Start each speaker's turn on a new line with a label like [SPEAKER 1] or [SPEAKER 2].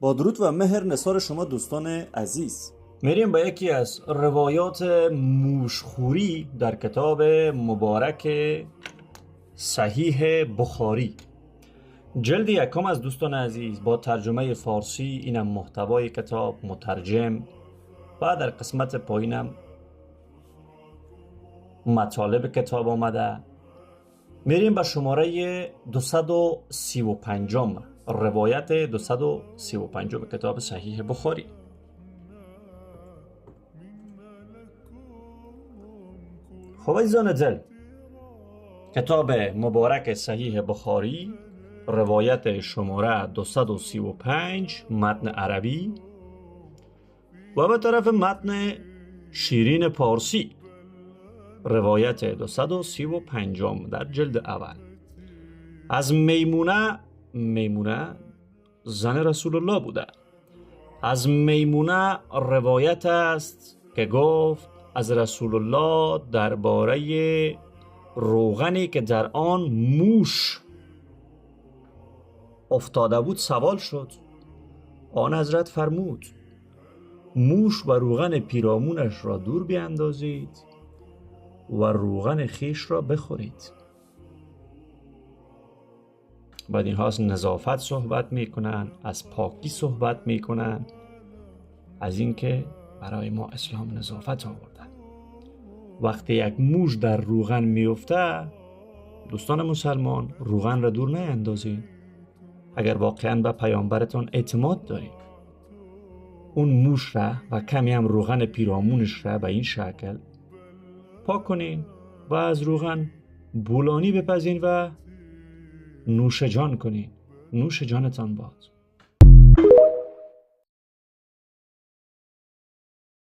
[SPEAKER 1] با درود و مهر نثار شما دوستان عزیز.
[SPEAKER 2] میریم با یکی از روایات موشخوری در کتاب مبارک صحیح بخاری، جلد یکم از دوستان عزیز با ترجمه فارسی. اینم محتوای کتاب، مترجم، و در قسمت پایینم مطالب کتاب آمده. میریم به شماره 235، روایت 235 کتاب صحیح بخاری. خب عزیزان دل، کتاب مبارک صحیح بخاری، روایت شماره 235، متن عربی و به طرف متن شیرین پارسی، روایت 235 در جلد اول. از میمونه، میمونه زن رسول الله بوده، از میمونه روایت است که گفت از رسول الله درباره روغنی که در آن موش افتاده بود سوال شد. آن حضرت فرمود موش و روغن پیرامونش را دور بیاندازید و روغن خیش را بخورید. بعد اینها از نظافت صحبت میکنن، از پاکی صحبت میکنن، از اینکه برای ما اسلام نظافت آوردن. وقتی یک موش در روغن میفته، دوستان مسلمان، روغن را دور نیندازید. اگر واقعا به پیامبرتان اعتماد دارید، اون موش را و کمی هم روغن پیرامونش را به این شکل پاک کنین و از روغن بولانی بپزین و نوش جان کنین. نوش جانتان باد.